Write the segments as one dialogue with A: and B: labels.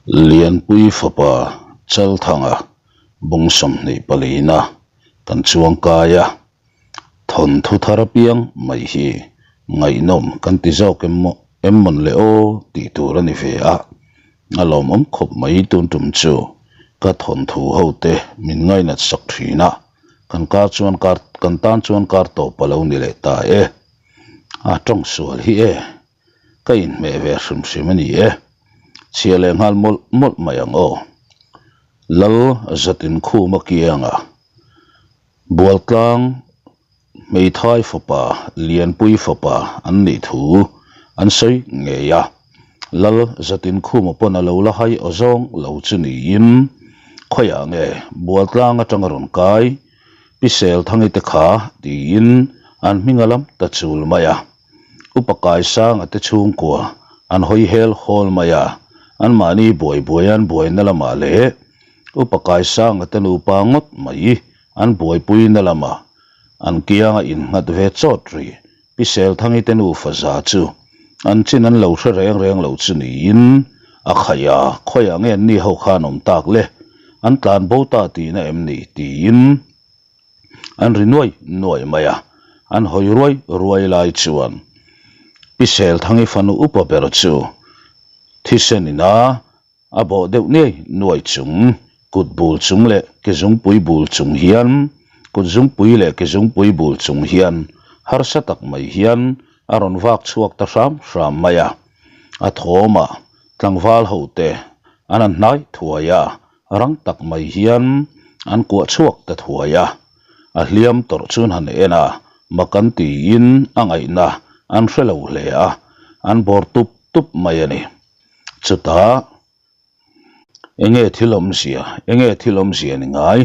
A: Lianpui fapa Chalthanga bung 24 na kan chuang kai a, thawnthu thar apiang mai hi ngaihnawm kan ti zawk em maw em mawn le aw tih tur a ni ve a, a lawmawm khawp mai tun tum chu ka thawnthu ho te min ngainat sak thin a, kan kar chuan kar kan tan chuan kar tawp a lo ni leh ta e, a tawng sual hi e. Ka inhmeh ve hrim hrim a ni e. Chhia leh nghal mawlh mawlh mai ang aw. Lal zatin khum a kianga Bualtlang hmeithai fapa Lianpui fapa an nih thu an sawi ngei a. Lal zatin khuma pawn a lo la hai aw zawng lo chu niin khawiah nge Bualtlang atanga rawn kai Pi Selthangi te kha tiin an hming a lam ta chul mai a. Upa Kaisanga te chhungkua an hawi hel hawl mai a, anmahni buai buai an buaina lamah leh Upa Kaisanga te nupa ngawt mai an buaipuina lamah an kianga innghat ve chawt rih. Pi Selthangi te nufa za chu an chin an lo hre reng reng lo chu niin a khaih a, khawiah nge an ni ho khan awm tak le? An tlan bo ta tihna em ni? tiin. An ri nuai nuai mai a, an hawi ruai ruai lai chuan Pi Selthangi fanu upa ber chu thisen ina a bawh deuh niai nuai chung, kut bul chung leh ke zungpui bul chung hian, kut zungpui leh ke zungpui bul chung hian harsa tak mai hian a rawn vak chhuak ta hram hram mai a. A thawmah tlangval hote an han hnai thuai a, Rang tak mai hian an kuah chhuak ta thuai a, a hliam tawrh chuan han en a, mak an tiin a ngaihna an hre lo hle a, an bawr tup tup mai a ni. Chutah, Enge thil awmzia, enge thil awmzia ni ngai,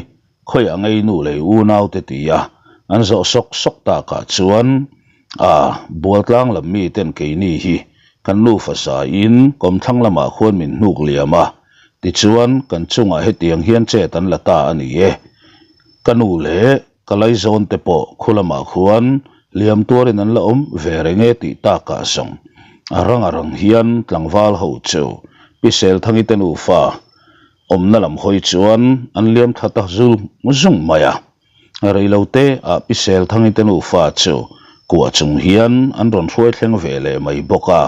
A: khawiah ngei nu lei unaute ti a an zawh sawk sawk takah chuan, A, Bualtlang lam miten keini hi kan nufa zaiin kawmthlang lamah khuan min hnuk liam a, tichuan kan chungah hetiang hian chet an la ta a ni e. Ka nu leh ka laizawn te pawh khu lamah khuan liam tuarin an la awm ve reng e tih takah zawng a rang a rang hian tlangval ho chu Pi Selthangi te nufa awmna lam hawi chuan an liam thla ta zung zung mai a. Reilote ah Pi Selthangi te nufa chu kuah chung hian an rawn hruai thleng ve leh mai bawk a.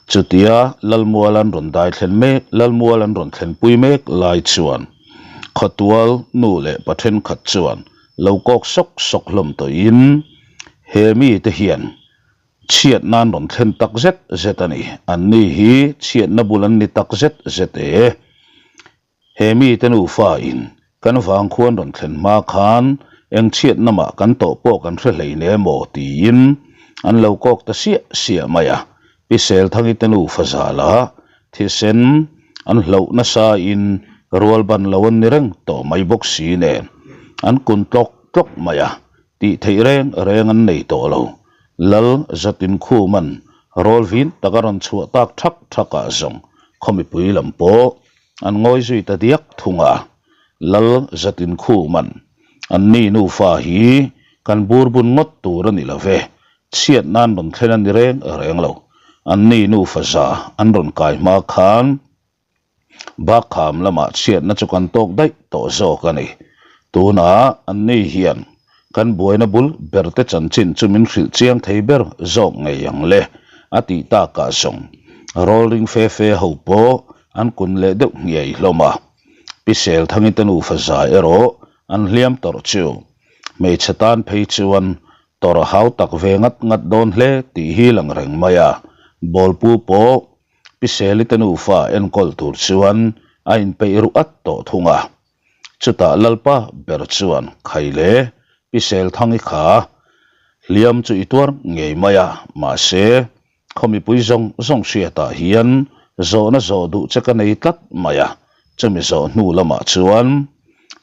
A: Chutia Lalmual an rawn dai thlen mek Lalmual an rawn thlenpui mek lai chuan khawtual nu leh pa thenkhat chuan lo kawk sawk sawk hlawm tawhin he mite hian chhiat nan rawn thlen tak zet zet a ni. Anni hi chhiatna bul an ni tak zet zet e. He mite nufa in kan vang khuan rawn thlen hma khan eng chhiat namah kan tawh pawh kan hre hlei ne maw tiin an lo kawk ta siah siah mai a. Pi Selthangi te nufa zala thisen an hloh nasa in rual ban lo an ni reng tawh mai bawk si nen an kun tlawk tlawk mai a, tih theih reng reng an nei tawh lo. Lal Zatin Khuman rawl vin tak a rawn chhuah tak thak thak ah zawng khaw mipui lam pawh An ngawi zui ta diak thung a, Lal Zatin Khuman, An ni nufa hi kan bur bun ngawt tur a ni lo ve, chhiat nan rawn thlen a ni reng reng lo. An ni nufa za an rawn kai hma khan Bakkham lamah chhiatna chu kan tawk daih tawh zawk a ni. Tunah an ni hian kan buaina bul berte chanchin chu min hrilh chiang thei ber zawk ngei ang le, a tih takah zawng Rolling fe fe ho pawh An kun leh deuh nghiai hlawm a, Pi Selthangi te nufa zai erawh an hliam tawrh chu. Hmeichhe tan phei chuan tawrh a hau tak ve ngat ngat dawn hle tih hi lang reng mai a, Bawlpu pawh Pi Seli te nufa enkawl tur chuan a inpeih ruh at tawh thung a. Chutah Lalpa ber chuan Khai le, Pi Selthangi kha hliam chu i tuar ngei mai a, mahse, Khaw mipui zawng zawng hriatah hian zawhna zawh duh che ka nei tlat mai a, chumi zawh hnu lamah chuan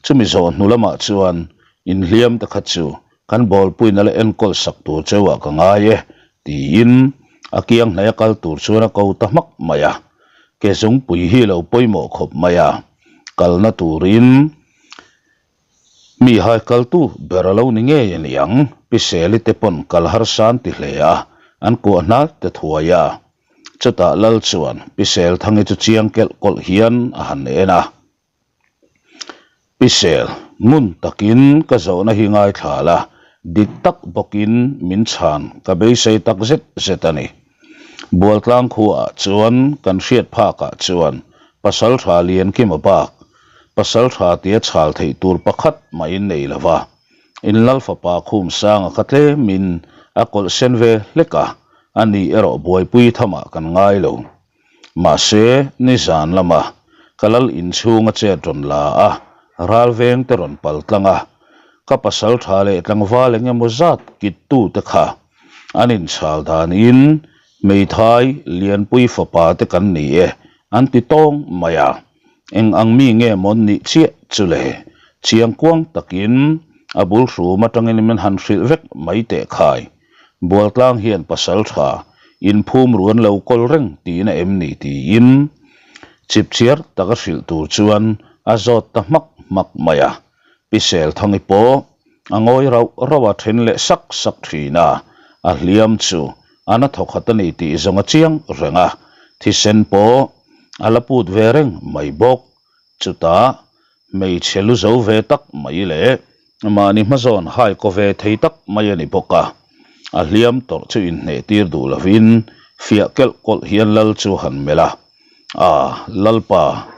A: chumi zawh hnu lamah chuan inhliam te kha chu kan bawlpuina la enkawl sak tur cheuah ka ngai e tiin a kiang hnaia kal tur chuan a ko ta hmak mai a, ke zungpui hi lo pawimawh khawp mai a, kalna turin Mi hai kaltu ber a lo ni ngei a niang, Pi Seli te pawn kal harsa an ti hle a, an kuah hnal te thuai a. Chutah Lal chuan Pi Selthangi chu chiang kelh kawlh hian a han en a. Pi Sel, ngun takin ka zawhna hi ngaithla la, dik tak bawkin min chhan ka beisei tak zet zet a ni. Bualtlang khuaah chuan kan hriat phakah chuan Pasaltha Liankima bak Pasaltha tia chhal theih tur pakhat mahin nei lo va. In Lal fapa Khumsanga kha tlemin a kawlh sen ve hlek a, a ni erawh buaipui thamah kan ngai lo. Mahse, nizan lama ka lal inchhunga chet rawn la a, ral veng te rawn pal tlang a, ka pasal tha leh tlangval eng emaw zat kittu te kha an inchhal danin hmeithai lianpui fapa te kan ni e an ti tawng mai a. Eng ang mi nge mawn nih chiah chu le? Chiang kuang takin a bul hrum atangin min han hrilh vek mai teh khai. Bualtlang hian pasal tha inphum ruan lo kawl reng tihna em ni tiin chipchiar taka hrilh tur chuan a zawt ta hmak hmak mai a. Pi Selthangi pawh a ngawi rauh rauh a then leh sak sak thin a, a hliam chu a na thawkhat a ni tih zawng a chiang reng a, thisen pawh a la put ve reng mai bawk. Chutah hmeichhe lu zo ve tak mai leh mahni hmazawn hai kaw ve thei tak mai a ni bawk a, a hliam tawrh chu inhneh tir duh lovin fiah kelh kawlh hian lal chu a han melh a, A, Lalpa,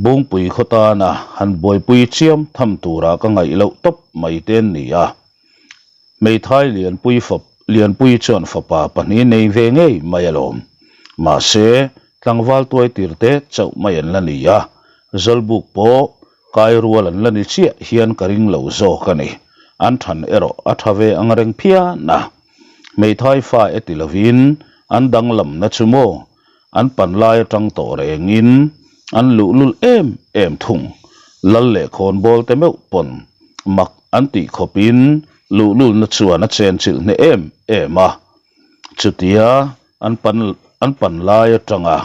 A: Bungpui khaw tana han buaipui chiam tham tura ka ngaih loh tawp mai te an ni a. Hmeithai Lianpui fap Lianpui chuan fapa pahnih nei ve ngei mai alawm. Mahse, tlangval tuai tir te chauh mai an la ni a, Zawlbuk pawh kai rual an la ni chiah hian ka ring lo zawk a ni. An than erawh a tha ve ang reng phian a. Hmeithai fa e ti lovin an danglamna chu maw An pan lai atang tawh rengin an luhlul em em thung. Lal leh khawnbawl te meuh pawn mak an tih khawpin luhlulna chuan a chenchilh hneh em em a. Chutia an pan an pan lai atanga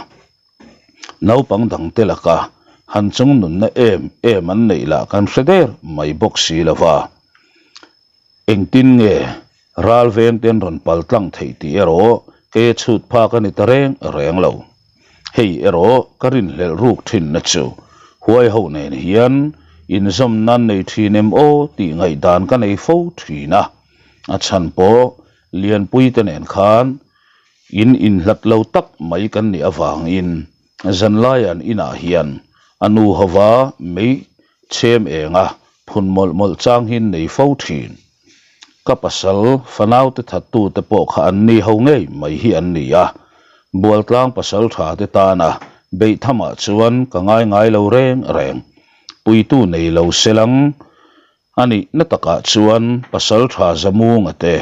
A: naupang dangte laka han chungnunna em em an neih lah kan hre der mai bawk si lo va. Engtin nge ral veng te an rawn pal tlang theih tih erawh kei a chhut phak a ni ta reng reng lo. Hei erawh ka rinhlelh ruk thinna chu huai ho nen hian inzawm nan nei thin em aw tih ngaihdan ka nei fo thin a, a chhan pawh Lianpui te nen khan in inhlat lo tak mai kan nih avangin Zanlai an inah hian a nu hova mei chhem enga phun mawlh mawlh chang hi nei fo thin. Ka pasal fanaute thattute pawh kha an ni ho ngei mai hi an ni a, Bualtlang pasal tha te tana beih thamah chuan ka ngai ngai lo reng reng. Puitu nei lo selang a nihna takah chuan pasal tha Zamunga te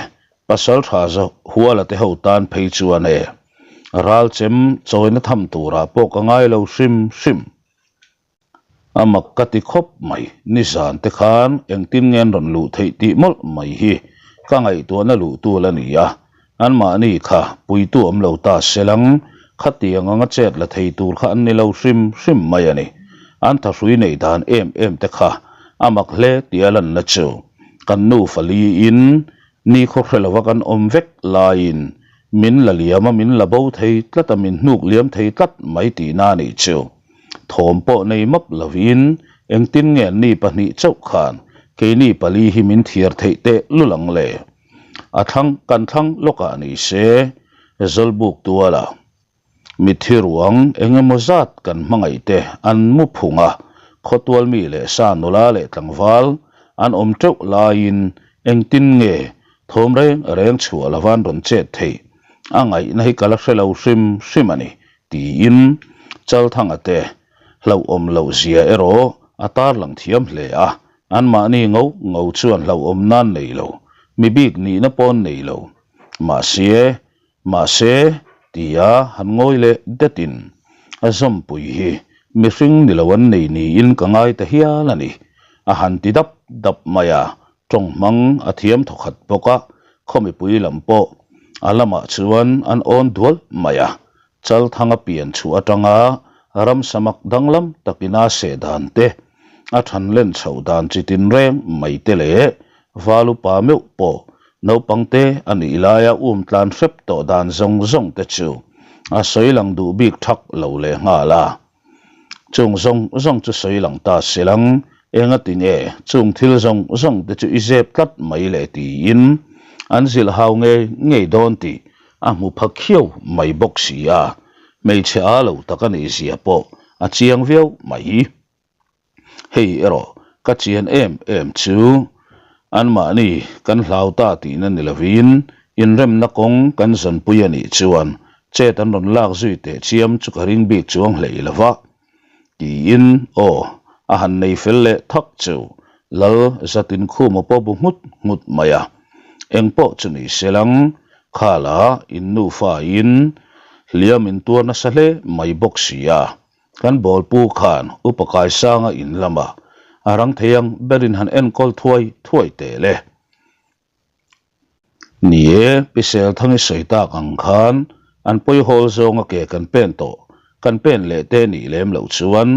A: Pasaltha Zahuala te ho tan phei chuan e, ral chem chawina tham turah pawh ka ngai lo hrim hrim. A mak ka ti khawp mai, nizan te khan engtin nge an rawn luh theih tih mawlh mai hi ka ngaihtuahna luh tul a ni a, anmahni kha puitu awm lo ta selang khatiang anga chet la thei tur kha an ni lo hrim hrim mai a ni. An thahrui neih dan em em te kha a mak hle tih a lanna chu kan nufa liin Ni khaw hre lova kan awm vek laiin min la liam a, min la bo thei tlat a, min hnuk liam thei tlat mai tihna a nih chu. Thawm pawh nei map lovin engtin nge an ni pahnih chauh khan keini pali hi min thiar theih teh lul ang le? A thlang kan thlang lawkah ni se, Zawlbuk tuala. Mitthi ruang eng emaw zat kan hmangaih te an mu phung a, khawtual mi leh sa nula leh tlangval an awm teuh laiin engtin nge thawm reng reng chhuah lova an rawn chet theih a ngaihna hi ka la hre lo hrim hrim a ni tiin Chalthanga te hlauhawm loh zia erawh a tarlang thiam hle a, anmahni ngo ngo chuan hlauhawm nan nei lo, mi bik nihna pawn nei lo mahse Mahse, tia han ngawi leh detin a zawmpui hi mihring ni lo an nei niin ka ngai ta hial a ni. A han ti dap dap mai a, tawng hmang a thiam thawkhat bawk a, khaw mipui lam pawh a lamah chuan an awn dual mai a. Chalthanga pian chhuah atanga ramsamak danglam takina seh dan te, a than len chhoh dan chi tinreng mai te leh Valupa meuh pawh naupangte a nih laia um tlan hrep tawh dan zawng zawng te chu. a sawi lang duh bik thak lo leh nghal a. Chung zawng zawng chu sawi lang ta se lang, engati nge chung thil zawng zawng te chu i zep tlat mai le tiin an zilh hau ngei ngei dawn tih a hmu pha khiau mai bawk si a, hmeichhe a lo tak a nih zia pawh a chiang viau mai. Hei erawh ka chian em em chu anmahni kan hlau ta tihna ni lovin inremna kawng kan zanpui a nih chuan chet an rawn lak zui teh chiam chu ka ring bik chuang hlei lo va tiin aw a han nei fel leh thak chu Lal Zatinkhuma pawh bu nghut nghut mai a. Engpawh chu ni se lang khala in nufa in hliam in tuar nasa hle mai bawk si a. Kan bawlpu khan Upa Kaisanga in lamah a rang thei ang berin han enkawl thuai thuai teh le. Ni e, Pi Selthangi sawi tak ang khan an pawihawl zawnga ke kan pen tawh, kan pen leh te nih lem loh chuan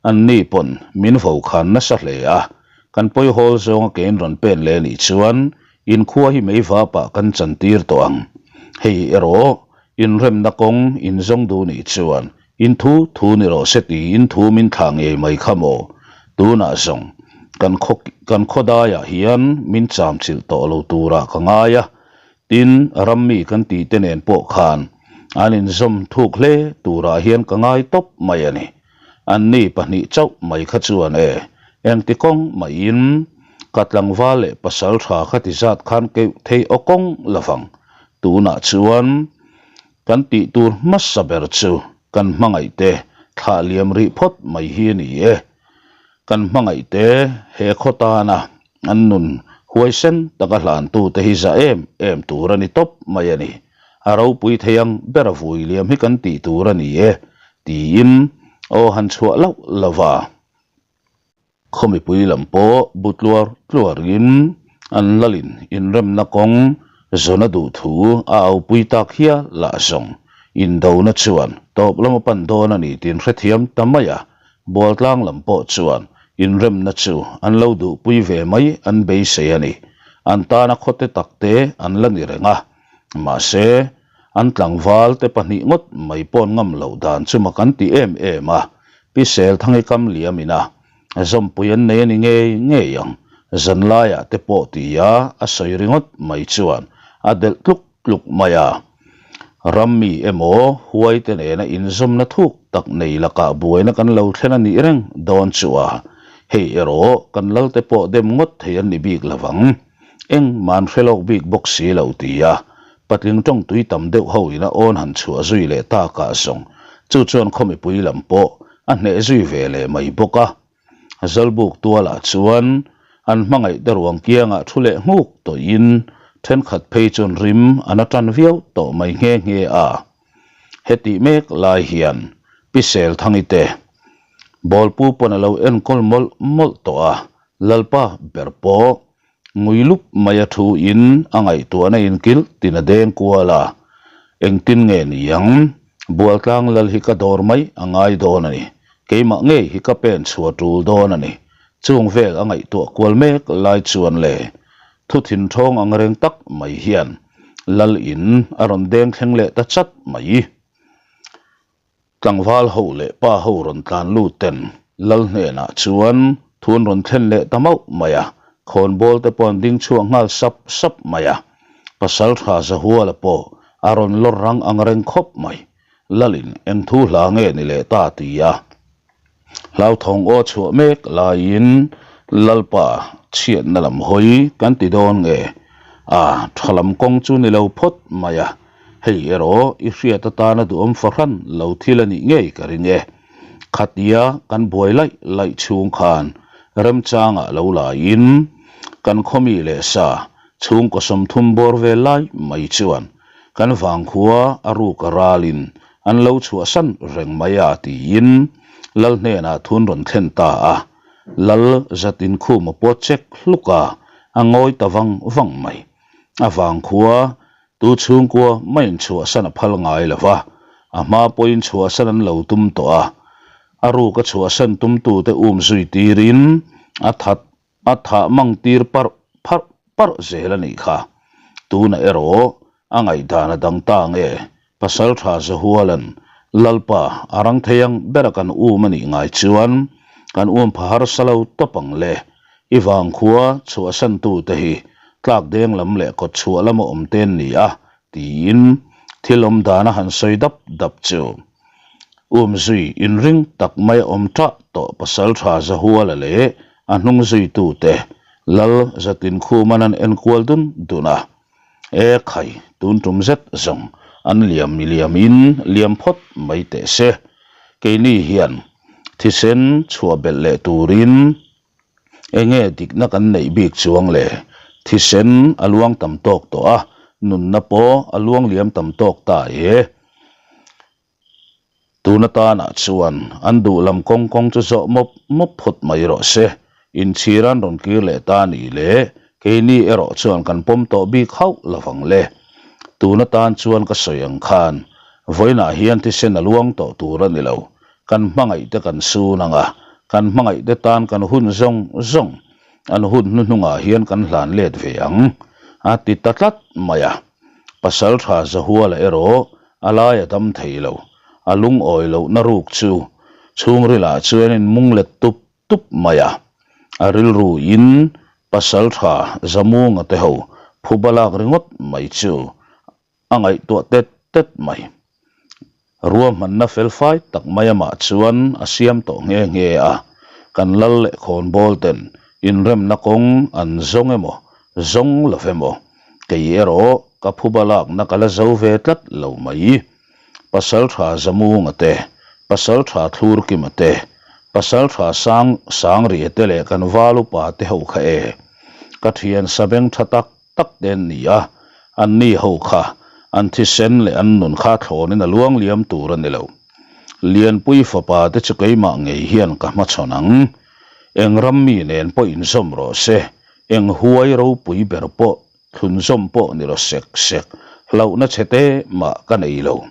A: an ni pawn min vo khan nasa hle a, kan pawihawl zawnga ke in rawn pen leh nih chuan inkhua hi meivapah kan chantir tawh ang. Hei erawh inremna kawng inzawng duh nih chuan In thu thu ni rawh se tiin thu min thlah ngei mai kha maw? Tunah zawng kan khaw kan khawdaiah hian min cham chilh tawh lo turah ka ngai a, tin rammi kan tih te nen pawh khan an inzawm thuk hle turah hian ka ngai tawp mai a ni. Anni pahnih chauh mai kha chuan e, engti kawng mahin ka tlangval leh pasal tha kha ti zat khan keuh thei aw kawng lovang. Tunah chuan Kan tih tur hmasa ber chu kan hmangaihte thlah liam rih phawt mai hi a ni e. Kan hmangaihte he khaw tana an nun huaisen taka hlantute hi za em em tur a ni tawp mai a ni. A ropui thei ang ber a vui liam hi kan tih tur a ni e tiin aw han chhuah lauh lauh a. Khaw mipui lam pawh bu tluar tluarin an lalin inremna kawng zawna duh thu a aupui tak hial lah zawng indona chuan tawp lam a pan dawn a ni tiin hrethiam ta mai a, Bualtlang lam pawh chuan inremna chu an lo duhpui ve mai an beisei a ni. An tana khawte takte an la ni reng a, mahse an tlangval te pahnih ngawt mai pawn ngam loh dan chu mak an ti em em a, Pi Selthangi kam liam ina zawmpui an nei a ni ngei ngei ang, zanlaiah te pawh tia a sawi ringawt mai chuan a delh tluk tluk mai a. Rammi emaw huai te nena inzawmna thuk tak nei lakah buaina kan lo thlen a nih reng dawn chu a, hei erawh kan lalte pawh dem ngawt thei an ni bik lovang. Engmah an hre lawk bik bawk si lo tia patling tawng tui tam deuh ho ina awn han chhuah zui leh takah zawng chu chuan khaw mipui lam pawh a hneh zui ve leh mai bawk a. Zawlbuk tualah chuan an hmangaih te ruang kiangah thu leh nghuk tawhin thenkhat phei chuan rim an a tan viau tawh mai nghe nghe a. Hetih mek lai hian Pi Selthangi te bawlpu pawn a lo enkawl mawlh mawlh tawh a, Lalpa ber pawh ngui lup mai a thu in a ngaihtuahna in kilh tin a deng kual a, engtin nge ni ang? Bualtlang lal hi ka dawr mai a ngai dawn a ni, keimah ngei hi ka pen chhuah tul dawn a ni. Chung vel a ngaihtuah kual mek lai chuan le thu thinthawng ang reng tak mai hian lal in a rawn deng thleng leh ta chat mai. Tlangval ho leh pa ho rawn tlan lut ten lal hnenah chuan thu an rawn thlen leh ta mauh mai a, khawnbawl te pawh an ding chhuak nghal sap sap mai a, pasal tha Zahuala pawh a rawn lawr rang ang reng khawp mai, Lalin eng thu hla nge ni leh ta ti a. Hlauthawng aw chhuah mek laiin Lalpa chhiatna lam hawi kan ti dawn nge? A, tha lam kawng chu ni lo phawt mai a, hei erawh i hriat atana duhawm fahran lo thil a nih ngei ka ring e. Khatia kan buai laih laih chhung khan remchangah lo laiin kan khawmi leh sa chhungkaw 30 bawr vel lai mai chuan kan vangkhua a ruk a ralin An lo chhuahsan reng mai a tiin Lal hnenah thun rawn thlen ta a, Lal zatin khum a pawt chek hluk a, a ngawi ta vang vang mai. A vangkhua tu chhungkua maiin chhuahsan a phal ngai lo va, a hma pawhin chhuahsan an lo tum tawh a, a ruk a chhuahsan tumtute um zui tirin a that A thah mang tir parh pharh parh zel a nih kha. Tunah erawh a ngaihdan a dang ta nge? Pasalṭha Zahuala'n, Lalpa, a rang thei ang bera kan um a nih ngai chuan kan um pha harsa lo tawp ang le. I vangkhua chhuahsantute hi tlak deng lam leh kawt chhuah lama awm te an ni a, tiin thil awm dan a han sawi dap dap chu. Umzui inring tak mai a awm ṭah tawh Pasalṭha Zahuala leh a hnung zuitute Lal Zatinkhuma an enkual dun dun a. E khai, tun tum zet zawng an liam liam in liam phawt mai teh se. Keini hian thisen chhuah belh leh turin enge dikna kan neih bik chuang le? Thisen a luang tam tawk tawh a, nunna pawh a luang liam tam tawk ta e. Tun atanah chuan an duh lam kawng kawng chu zawh mawp mawp phawt mai rawh se. Inchhir an rawn kir leh ta ni le, keini erawh chuan kan pawm tawh bik hauh lovang le. Tun atan chuan ka sawi ang khan, vawiinah hian thisen a luang tawh tur a ni lo. Kan hmangaihte kan sun ang a, kan hmangaihte tan kan hun zawng zawng an hun hnuhnungah hian kan hlan let ve ang, a ti ta tlat mai a. Pasaltha Zahuala erawh A lai a dam thei lo. A lungawi lohna ruk chu chhungrilah chuan in mung let tup tup mai a. A rilru in pasal tha Zamunga te ho phuba lak ringawt mai chu a ngaihtuah tet tet mai. Ruahmanna felfai tak mai amah chuan a siam tawh nghe nghe a. Kan lal leh khawnbawl ten inremna kawng an zawng emaw zawng lo emaw Kei erawh ka phuba lakna ka la zo ve tlat lo mai. Pasaltha Zamunga te, Pasaltha Thlurkima te, Pasaltha Sang Sangria te leh kan val upa te ho kha e. Ka thian sabeng tha tak tak te an ni a, anni ho kha an thisen leh an nun kha thlawnin a luang liam tur a ni lo. Lianpui fapa te chu keimah ngei hian ka hmachhawn ang. Eng ram mi nen pawh inzawm rawh se, Eng huai ropui ber pawh thlunzawm pawh ni lo sek sek, hlauhna chhe te mah ka nei lo.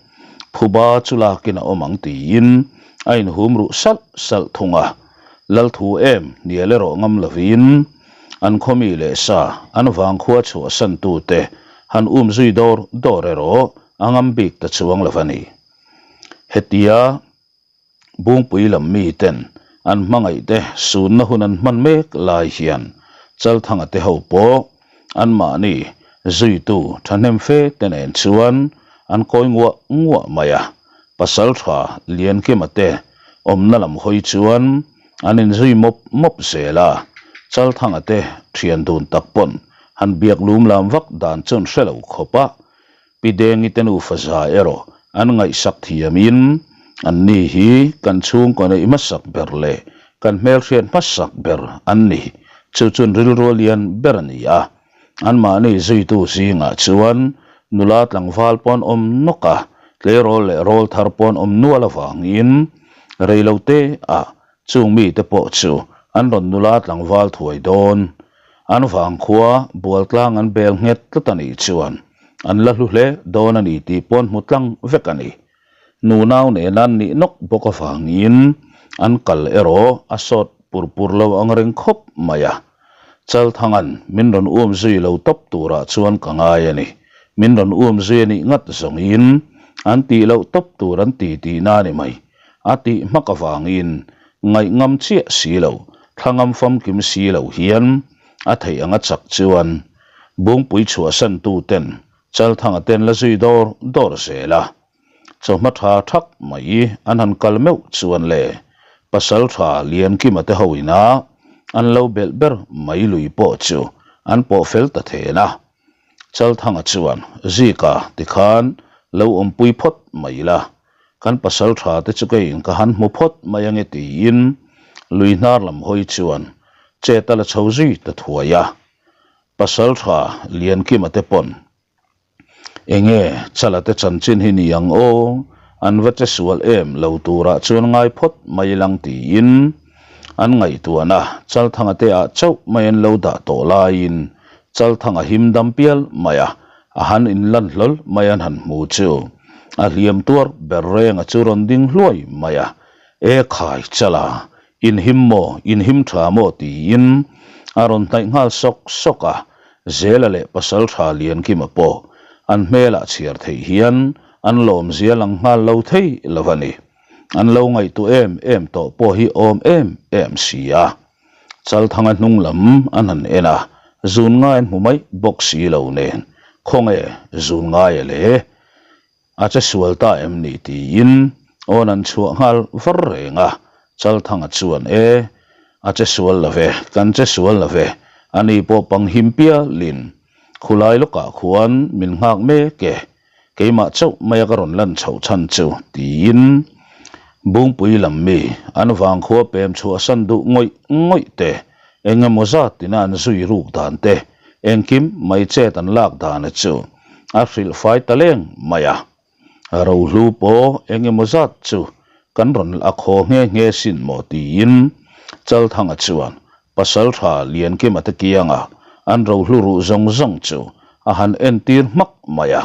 A: Phuba chu lakin a awm ang tiin a inhum ruh salh salh thung a. Lalthu em hnial erawh ngam lovin an khawmi leh sa an vangkhua chhuahsan tute han um zui dawr dawr erawh a ngam bik ta chuang lo a ni. Hetia. Bungpui lam miten an hmangaihte sunna hun an hman mek lai hian Chalthanga te ho pawh anmahni zuitu thahnem fe te nen chuan an kawi nguah nguah mai a. Pasaltha Liankima te awmna lam hawi chuan an inzui mawp mawp zel a. Chalthanga te thian dun tak pawn han biak lum lam vak dan chu an hre lo khawp a. Pi Dengi te nufa za erawh an ngaihsak thiamin anni hi kan chhungkaw neih hmasak ber leh kan hmelhriat hmasak ber an ni. Chu chuan rilru a lian ber a ni a. Anmahni zuitu zingah chuan nula tlangval pawh an awm nawk a, tleirawl leh rawl thar pawh an awm nual avangin reilote ah Chung mite pawh chu an rawn nula tlangval thuai dawn. An vangkhua bualtlang an bel nghet tlat a nih chuan an la hlu hle dawn a ni tih pawn hmu tlang vek a ni. Nunau nena an nih nawk bawk avangin an kal erawh a sawt pur pur lo ang reng khawp mai a. Chalthanga'n min rawn um zui lo tawp turah chuan ka ngai a ni. Min rawn um zui a nih ngat zawngin an tih loh tawp tur an ti tihna a ni mai. A tih hmak avangin ngaih ngam chiah si lo, thla ngam famkim si lo hian a theih anga chak chuan Bungpui chhuahsan tu ten Chalthanga ten la zui dawr dawr zel a. Chawhma tha thak mai an han kal meuh chuan le Pasaltha Liankima te ho ina an lo belh ber mai lui pawh chu an pawh fel ta then a. Chalthanga chuan Zika tikhan lo awmpui phawt mai la, Kan pasal tha te chu keiin ka han hmu phawt mai ange tiin lui hnar lam hawi chuan chet a la chho zui ta thuai a. Pasal tha Liankima te pawn enge Chala te chanchin hi ni ang aw, an va che sual em lo turah chuan ngai phawt mai lang tiin an ngaihtuahna Chalthanga te ah chauh mai an lo dah tawh laiin Chalthanga him dam pial mai a, A han inlan hlawl mai an han hmu chu a hliam tuar ber renga chu rawn ding hluai mai a, E khai chala, inhim maw, inhim tha maw tiin a rawn hnaih nghal sawk sawk a, Zela leh Pasaltha Liankima pawh an hmelah chhiar theih hian an lawmzia lang nghal lo thei lo a ni. An lo ngaihtuah em em tawh pawh hi awm em em si a. Chalthanga hnung lam an han en a, zun ngai an hmu mai bawk si lo nen, Khawnge zun ngai a le? A che sual ta em ni? tiin awn an chhuah nghal var reng a. Chalthanga chuan, E, a che sual lo ve, kan che sual lo ve, ani pawh pang him pialin khulai lawkah khuan min nghak mek e, Keimah chauh maia ka rawn lan chhoh chhan chu tiin Bungpui lam mi an vangkhua pem chhuahsan duh ngawih ngawih te, eng emaw zat ina an zui ruk dan te, engkim mai chet an lak dana chu a hrilh fai ta leng mai a. Rohlu pawh eng emaw zat chu kan rawn a khaw nghe nghe sin maw tiin Chalthanga chuan Pasaltha Liankima te kianga an rohlu ruh zawng zawng chu a han entir hmak mai a.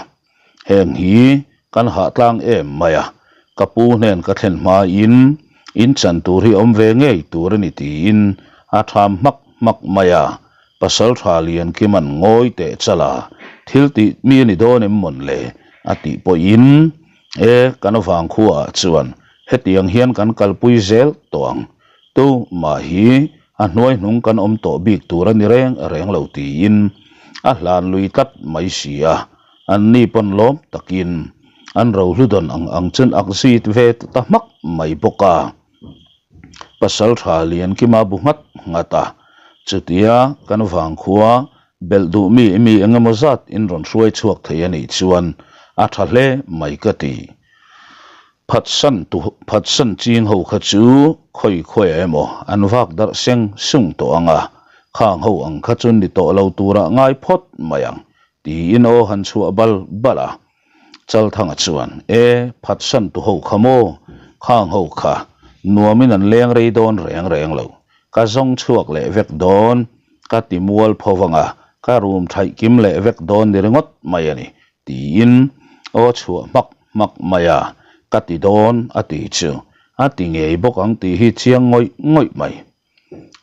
A: Heng hi kan hah tlang em mai a, ka pu hnen ka thlen hmain in chan tur hi awm ve ngei tur a ni tiin a tham hmak hmak mai a. Pasaltha Liankima'n ngawi teh chal a, thil tih mi a ni dawn em mawn le a tih pawhin e kan vangkhua ah chuan hetiang hian kan kalpui zel tawh ang. Tu mah hi a hnuai hnung kan awm tawh bik tur a ni reng reng lo tiin a hlan lui tlat mai si a, an ni pawn lawm takin an rohlu dawn ang ang chuan ak zit ve ta hmak mai bawk a. Pasal tha Liankima bu nghat nghat a, chutia kan vangkhua belh duh mi mi eng emaw zat in rawn hruai chhuak thei a nih chuan a tha hle mai ka ti. Phatsan tu phatsan ching ho kha chu khawi khawi ah emaw an vak darh seng sung tawh ang a, khang ho ang kha chu ni tawh lo turah ngai phawt mai ang tiin aw han chhuah bal bal a. Chalthanga chuan, E, phatsan tu ho kha maw? Khang ho kha nuamin an leng rei dawn reng reng lo, ka zawng chhuak leh vek dawn, ka ti mual pho vang a, ka rum thaih kim leh vek dawn ni ringawt mai a ni Tiin aw chhuah hmak hmak mai a, ka ti dawn a ti chu a ti ngei bawk ang tih hi chiang ngawih ngawih mai.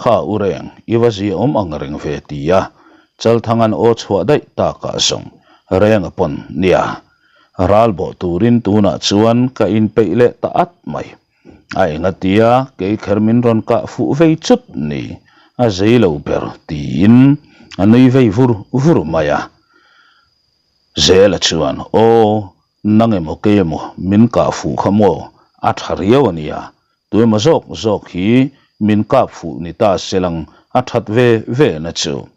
A: Kha u reng, i va zia awm ang reng ve ti a, Chalthanga'n aw chhuah daih takah zawng Renga pawn nia, ral bawh turin tunah chuan ka inpeih leh ta at mai. A enga tia kei kher min rawn kah fuh vei chut ni, a zei lo ber tiin a nui vei vur vur mai a. Zela chuan, Aw, nang emaw kei emaw min kah fuh kha maw? A tha riau a nia, tuemaw zawk zawk hi min kap fuh ni ta se lang a that ve ve na chu.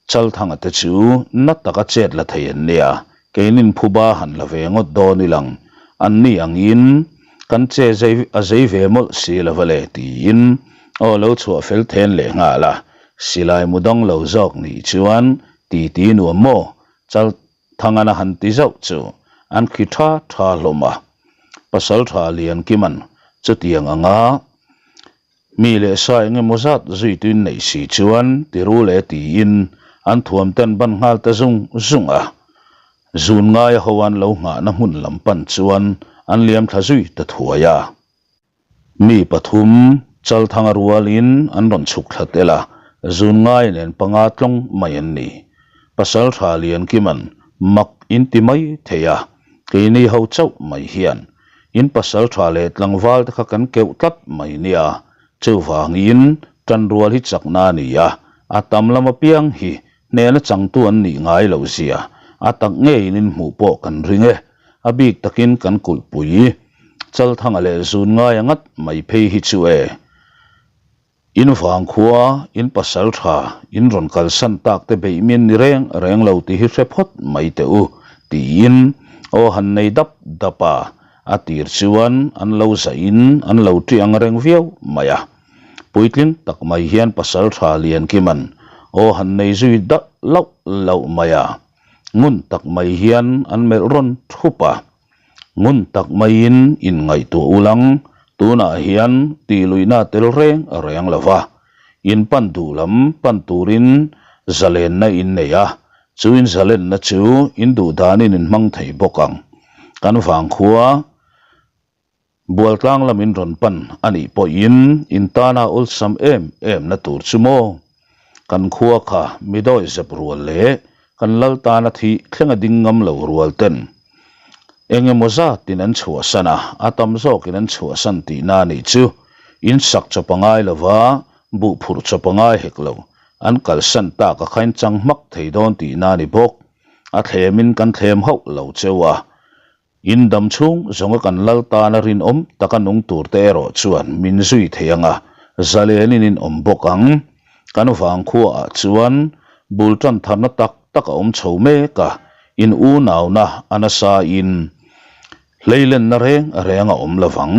A: Chalthanga te chu na taka chet la thei an nia, keinin phuba han la ve ngawt dawn i lang, an ni angin kan che zei a zei ve mawlh si lo va le tiin aw lo chhuah fel then leh nghal a, silai mu dang lo zawk nih chuan Ti ti nuam maw? Chal Thangan a han ti zauh chu an khi tha tha hlawm a. Pasal tha Liankima'n chutiang anga mi leh sa eng emaw zat zuituin neih si chuan ti ru leh tiin an thuam ten ban nghal ta zung zung a. Zun ngaia ho an lo nghahna hmun lam pan chuan an liam thla zui ta thuai a. Mi pathum Chalthanga rualin an rawn chhuk thla tel a, zun ngai nen panga tlawng mai an ni. Pasaltha Liankima'n mak in ti mai thei a, keini ho chauh mai hian in pasaltha leh tlangval te kha kan keuh tlat mai nia, chuvangin tanrual hi chakna a ni a, a tam lam apiang hi hnehna changtu an nih ngai loh zia a tak ngeiin in hmuh pawh kan ring e, a bik takin kan kulhpui. Chalthanga leh zun ngaia ngat mai phei hi chu e. In vangkhua, in pasal tha, in rawn kalsan tak te beih min ni reng reng lo tih hi hre phawt mai teh u, tiin aw han nei dap dap a, a tir chuan an lo zahin an lo ṭi ang reng viau mai a. Puitling tak mai hian pasal tha Liankima'n aw han nei zui dap lauh lauh mai a, ngun tak mai hian an melh rawn thup a. Ngun tak maiin inngaihtuah ulang, tunah hian tihluihna tel reng reng lo va, in pan duh lam pan turin zalenna in nei a, chu in zalenna chu in duh danin in hmang thei bawk ang. Kan vangkhua Bualtlang lam in rawn pan a nih pawhin in tana awlsam em em na tur chu maw? Kan khua kha mi dawi zep rual leh kan lal tana thih thlenga ding ngam lo rual ten. Eng emaw zatin an chhuahsan a, a tam zawkin an chhuahsan tihna a nih chu. In sak chawp a ngai lo va, buh phurh chawp a ngai hek lo. An kalsan tak a khain chang hmak thei dawn tihna a ni bawk. A thlemin kan thlem hauh lo cheu a. In dam chhung zawnga kan lal tana rinawm taka nung turte erawh chuan min zui thei ang a, zalenin in awm bawk ang. Kan vangkhuaah chuan bul tan tharna tak tak a awm chho mek a, in unauna a nasa in hleilenna reng reng a awm lovang.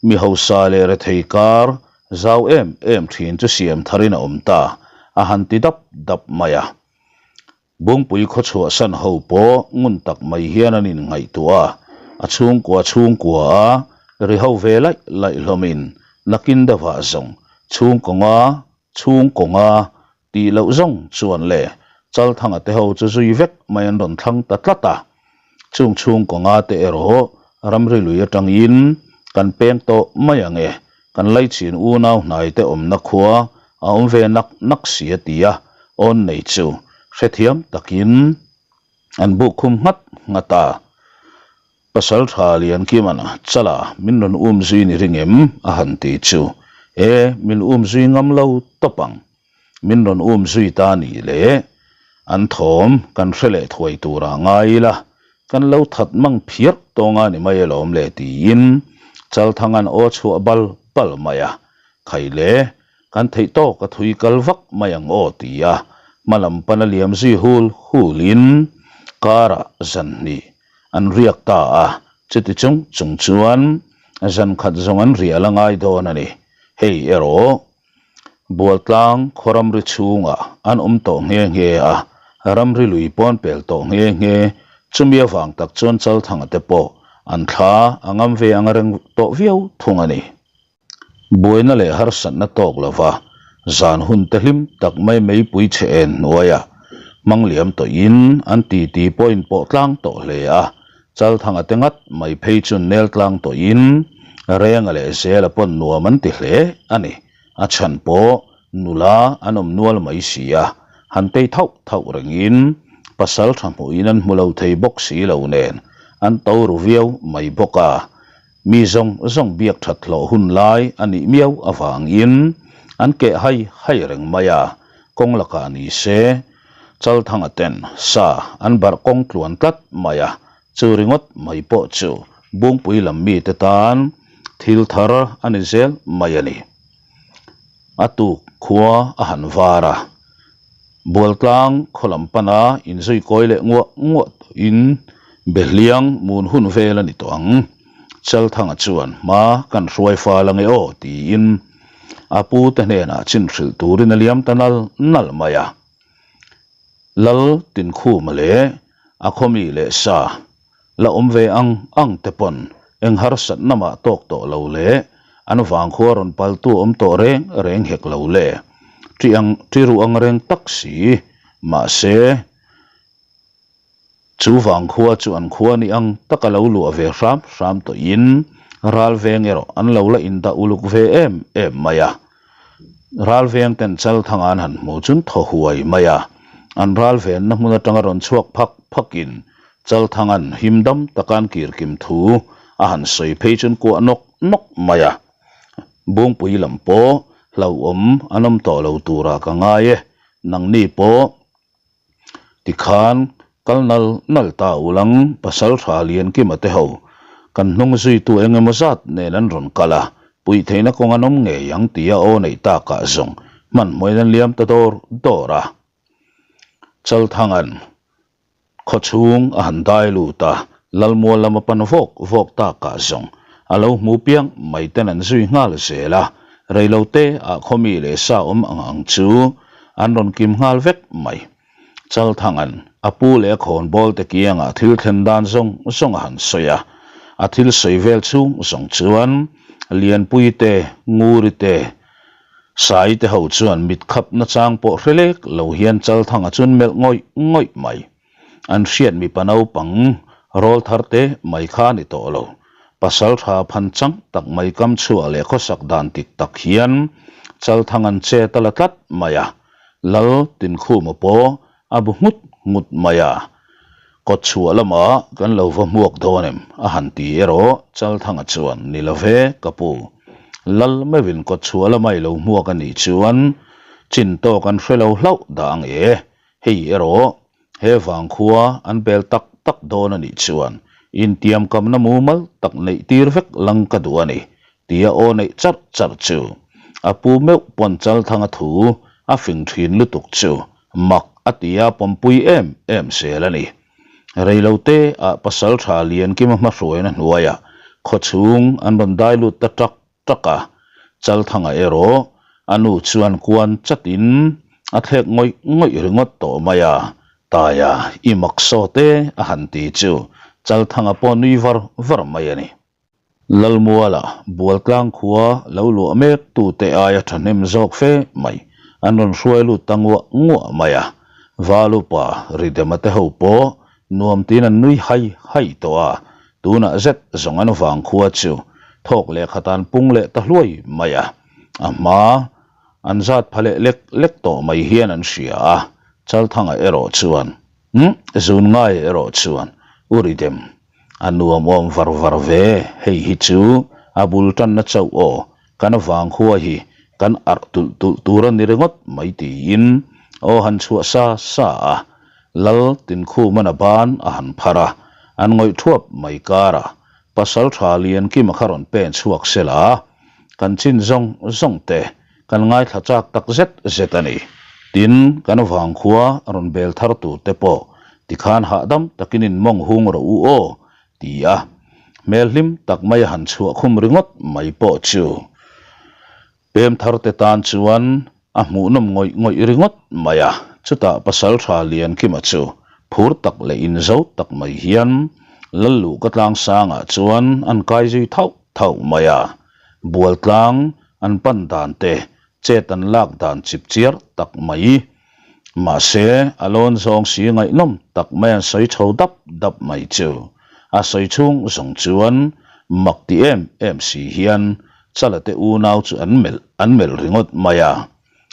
A: Mi hausa leh rethei kar zau em em thin chu siam tharin a awm ta, a han ti dap dap mai a. Bungpui khawchhuahsan ho pawh ngun tak mai hian an inngaihtuah a, a chhungkua chhungkua a ri ho ve laih laih hlawmin nakin deuhah zawng chhungkawnga chhungkawnga tih loh zawng chuan le Chalthanga te ho chu zui vek mai an rawn thlang ta tlat a. Chung chhungkawnga te erawh ramri lui atangin kan peng tawh mai ang e, kan laichin unau hnai te awmna khua a awm ve nak nak si a ti a, awn nei chu hrethiam takin an buk khum nghat nghat a. Pasal tha Liankima'n Chala min rawn um zui ni ring em? a han ti chu, E, min um zui ngam lo tawp ang. Min rawn um zui ta ni le, an thawm kan hre leh thuai turah ngai ila, kan lo that mang phiar tawng a ni mai alawm le tiin Chalthanga'n aw chhuah bal bal mai a, Khai le, kan theih tawk a thui kal vak mai ang aw ti a, hma lam pana liam zui hul hulin karah zan hnih an riak ta a, chuti chung chung chuan zan khat zawng an riah la ngai dawn a ni. Hei erawh Bualtlang khaw ramri chhungah an awm tawh nghe nghe a, ramri lui pawn pel tawh nghe nghe, chumi avang tak chuan Chalthanga te pawh an thla a ngam ve ang reng tawh viau thung a ni. Buaina leh harsatna tawk lova zan hun te hlim tak mai meipui chhe en hnuaiah hmang liam tawhin an titi pawh in pawh tlang tawh hle a, Chalthanga te ngat mai phei chu nel tlang tawhin Renga leh Zela pawn nuam an ti hle a ni. A chhan pawh nula an awm nual mai si a, han tei thauh thauh rengin pasal tha hmuhin an hmu lo thei bawk si lo nen an to ru viau mai bawk a. Mi zawng zawng biak that hlawh hun lai a nih miau avangin an keh hai hai reng mai a, kawng lakah ni se Chalthanga ten sa an barh kawng tluan tlat mai a, chu ringawt mai pawh chu Bungpui lam mite tan thil thar a ni zel mai a ni. A tuk khua a han var a, Bualtlang khaw lam pana inzui kawi leh nguah nguah tawhin Behliang mun hun vel a ni tawh ang. Chalthanga chuan hma kan hruai fal ange aw tiin a pu te hnenah chin hrilh turin a liam ta nal nal mai a. Lal Tinkhuma leh a khawmi leh sa la awm ve ang ang te pawn eng harsatna mah tawk tawh lo leh an vangkhua rawn paltu awm tawh reng reng hek lo le. Ṭi ang ṭi ruh ang reng tak si. Mahse, chu vangkhua chu an khua ni ang taka lo luah ve hram hram tawhin ral veng erawh an lo la indah uluk ve em em mai a. Ral veng ten Chalthanga an han hmu chun thaw huai mai a. An ral venna hmun atanga rawn chhuak phak phakin Chalthanga'n him dam taka an kir kim thu a han sawi phei chuan kuah nawk nawk mai a. Bungpui lam pawh hlauhawm an awm tawh lo turah ka ngai e, nangni pawh tikhan kal nal nal ta ulang pasal tha Liankima te ho kan hnung zuitu eng emaw zat nen an rawn kal a, puih theihna kawng an awm ngei ang tia aw neih takah zawng hmanhmawhin an liam ta dawr dawr a. Chalthanga'n Khaw chhung a han dai lut a, Lalmual lama pan vawk vawk takah zawng a lo hmu piang mai ten an zui nghal zel a, reilote ah khawmi leh sa awm ang ang chu an rawn kim nghal vek mai. Chalthanga'n a pu leh a khawnbawl te kiangah thil thlen dan zawng zawng a han sawi a, a thil sawi vel chhung zawng chuan Lianpui te, Nguri te, Sai te ho chuan mit khap nachang pawh hre lek lo hian Chalthanga chuan melh ngawih ngawih mai. An hriat mipa naupang rawl thar te mai kha a ni tawh lo. Pasal tha phan chang tak mai kam chhuah leh khawsak dan tik tak hian Chalthanga'n chet a la tlat mai a. Lal Tinkhuma pawh a bu nghut nghut mai a. Kawtchhuah lamah kan lo va hmuak dawn em? a han ti erawh Chalthanga chuan, Ni lo ve, ka pu. Lal meuhin kawtchhuah lama i lo hmuak a nih chuan chin tawk an hre lo hlauh dah ang e. Hei erawh he vangkhua an bel tak tak dawn a nih chuan intiamkamna mumal tak neih tir vek lang ka duh a ni, tia aw neih charh charh chu a pu meuh pawn Chalthanga thu a fing thin lutuk chu Mak a ti a pawmpui em em zel a ni. Reilote ah pasal tha Liankima hmahruaina hnuaiah khawchhung an rawn dai lut ta tak tak a, Chalthanga erawh a nu chuan kuan chatin a thlek ngawih ngawih ringawt tawh mai a, Taia i mak sawt e a han ti chu Chalthanga pawh nui var var mai a ni. Lalmuala Bualtlang khua lo luah mek tute aia thahnem zawk fe mai an rawn hruai lut ta nguah nguah mai a, Valupa Ridema te ho pawh nuam tiin an nui hai hai tawh a, tunah zet zawng an vang khua chu thawk leh khat an pung leh ta hluai mai a, a hma an zat pha leh lek lek tawh mai hian an hria a, Chalthanga erawh chuan, Umm, zun ngai erawh chuan U Ridem A nuam awm var var ve, hei hi chu a bul tanna chauh aw, kan vangkhua hi kan arh tulh tulh tur a ni ringawt mai tiin aw han chhuah sa sa a, Lal Tinkhuman a ban a han phar a, an ngawih thuap mai karah pasal tha Liankima kha rawn pen chhuak sela, kan chin zawng zawng te Kan ngaithla chak tak zet zet a ni. Tin, kan vangkhua rawn bel thar tur te pawh tikhan hahdam takin in mawng hung rawh u aw, ti a. Hmel hlim tak mai a han chhuah khum ringawt mai pawh chu pem thar te tan chuan a hmuhnawm ngawih ngawih ringawt mai a. Chutah Pasaltha Liankima chu phur tak leh inzo tak mai hian Lalluhka tlangsangah chuan an kai zui thauh thauh mai a. Bualtlang an pan dan te, chet an lak dan chip chiar tak mai. Mahse, a lawn zawng si ngaihnawm tak mai an sawi chho dap dap mai chu. A sawi chhung zawng chuan mak ti em em si hian Chala te unau chu an melh an melh ringawt mai a.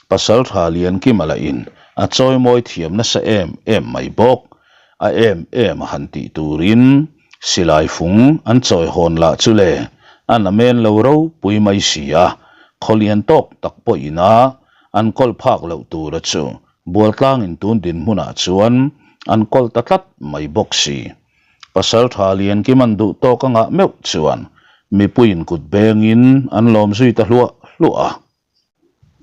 A: Pasaltha Liankima lahin a chawimawi thiam nasa em em mai bawk. A em em a han tih turin silai fung an chawi hawn lah chu le a namen lo ropui mai si a, khaw lian tawk tak pawhin a an kawl phak loh tura chu Bualtlangin tun dinhmunah chuan an kawl ta tlat mai bawk si. Pasaltha Liankiman duh tawk a ngah meuh chuan mipuiin kut bengin an lawm zui ta hluah hluah a.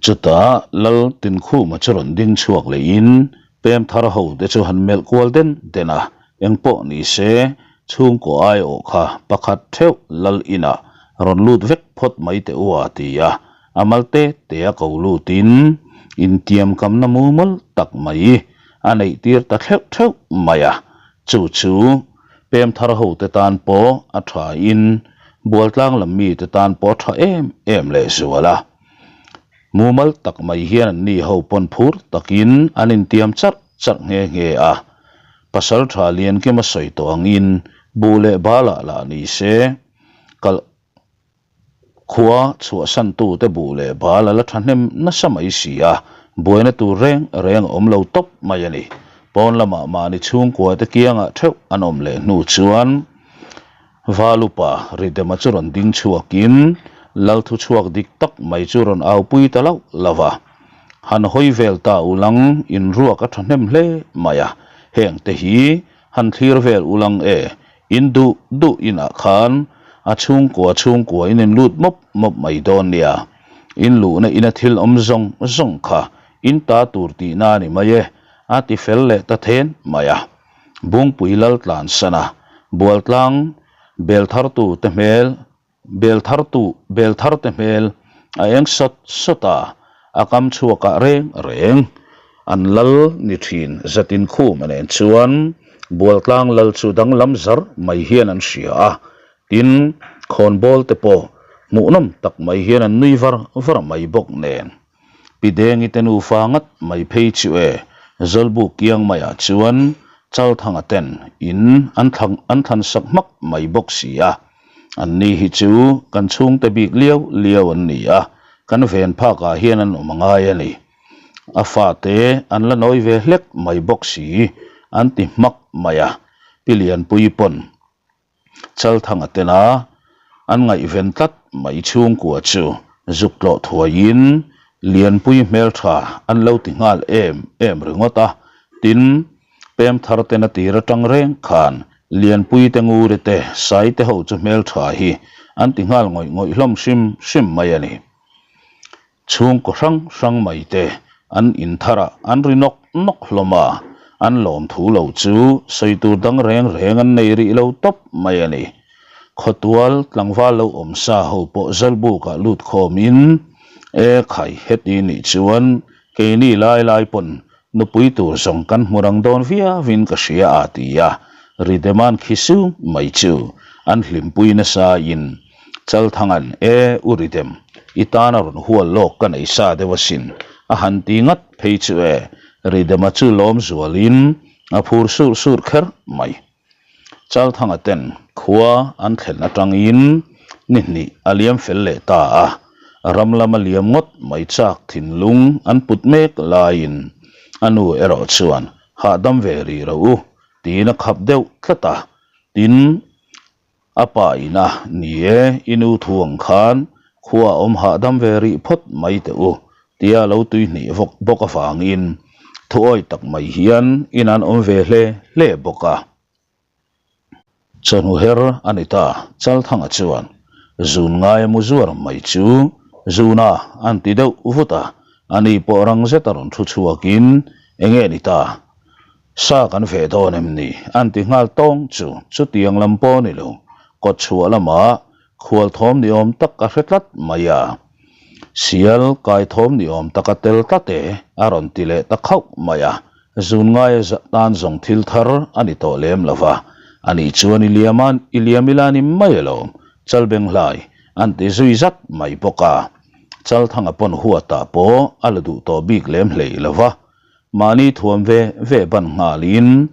A: Chutah Lal Tinkhuma chu rawn ding chhuak lehin pem thar ho te chu han melh kual den den a, engpawh ni se chhungkaw aiawh kha pakhat theuh Lal inah rawn lut vek phawt mai teh u a ti a, a mal te te a ko lutin intiamkamna mumal tak mai a neih tir ta thleuh theuh mai a, chu chu pem thar ho te tan pawh a tha in Bualtlang lam mi te tan pawh a tha em em lehzual a. Mumal tak mai hian an ni ho pawn phur takin an intiam charh charh nghe nghe a. Pasal tha Liankima sawi tawh angin buh leh balah lah ni se, kalh khua chhuahsantute buh leh bal a la thahnem nasa mai si a, buaina tur reng reng a awm lo tawp mai a ni. Pawn lamah mahni chhungkua te kiangah theuh an awm leh hnu chuan Valupa Ridema chu rawn ding chhuakin Lal thu chhuak dik tak mai chu rawn aupui ta lauh lauh a. Han hawi vel ta ulang in ruak a thahnem hle mai a, heng te hi han thlir vel ulang e, in duh duh inah khan a chhungkua chhungkua in in lut mawp mawp mai dawn nia. In luhna ina thil awm zawng zawng kha in ta tur tihna a ni mai e, a ti fel leh ta then mai a. Bungpui lal tlansan a, Bualtlang bel thartu te hmel, bel thartu, bel thar te hmel a eng sawt sawt a, a kam chhuakah reng reng an lal ni thin zatin khum a nen chuan Bualtlang lal chu danglam zar mai hian an hria a, tin khawnbawl te pawh hmuhnawm tak mai hian an nui var var mai bawk nen. Pi Dengi te nufa ngat mai phei chu e, Zawlbuk kiang maiah chuan Chalthanga ten in an thlang an thlan sak hmak mai bawk si a. An ni hi chu kan chhungte bik liau liau an ni a, kan ven phakah hian an awm a ngai a ni. A fate an la nawi ve hlek mai bawk si an ti hmak mai a. Pi Lianpuii pawn Chalthanga tena an ngaihven tlat mai chhungkua chu zuk tlawh thuaiin Lianpui hmeltha an lo ti nghal em em ringawt a, tin, pem thar tena tir atang reng khan Lianpui te Nguri te Saite ho chu hmeltha hi an ti nghal ngawih ngawih hlawm hrim hrim mai a ni. Chhungkaw hrang hrang mai te an inthar a, an ri nawk nawk hlawm a, an lawmthu lo chu sawi tur dang reng reng an nei rih lo tawp mai a ni. Khawtual tlangval lo awm sa ho pawh Zalbukah lut khawmin, E khai, heti nih chuan keini lai lai pawn nupui tur zawng kan hmu rang dawn viauin ka hria a ti a, Ridema'n khi sum mai chu an hlimpui nasa in Chalthanga'n E u Ridem, i tana rawn hual lawk ka nei sa deuh asin a han ti ngat phei chu e, Ridema chu lawm zualin a phur sur sur kher mai. Chalthanga ten khua an thlen atangin ni hnih a liam fel leh ta a, ram lama liam ngawt mai chak thinlung an put mek laiin a nu erawh chuan hahdam ve rih ro u tiin a khap deuh tlat a, tin a pa ina ni e i nu thu ang khan khua a awm hahdam ve rih phawt mai teh u tia lo tui hnih vawk bawk avangin thuawi tak mai hian in an awm ve hle hle bawk a. Chawhnu her a ni ta, Chalthanga chuan zun ngai a mu zuar mai chu zuna an ti deuh vut a, ani pawh rang zet a rawn thu chhuakin eng nge ni ta, sa kan ve dawn em ni an ti nghal tawng chu chutiang lam pawh ni lo, kawtchhuah lamah Khual thawm ni awm tak a hre tlat mai a, sial kai thawm ni awm tak a tel tlat e, a rawn ti leh ta khauh mai a, zun ngaia tan zawng thil thar a ni tawh lem lo va, ani chuan i liam a, i liam ila ni mai alawm, Chalbenghlai, an ti zui zat mai bawk a, Chalthanga pawn huatah pawh a la duh tawh bik lem hlei lo va, Mahni thuam ve ve ban nghalin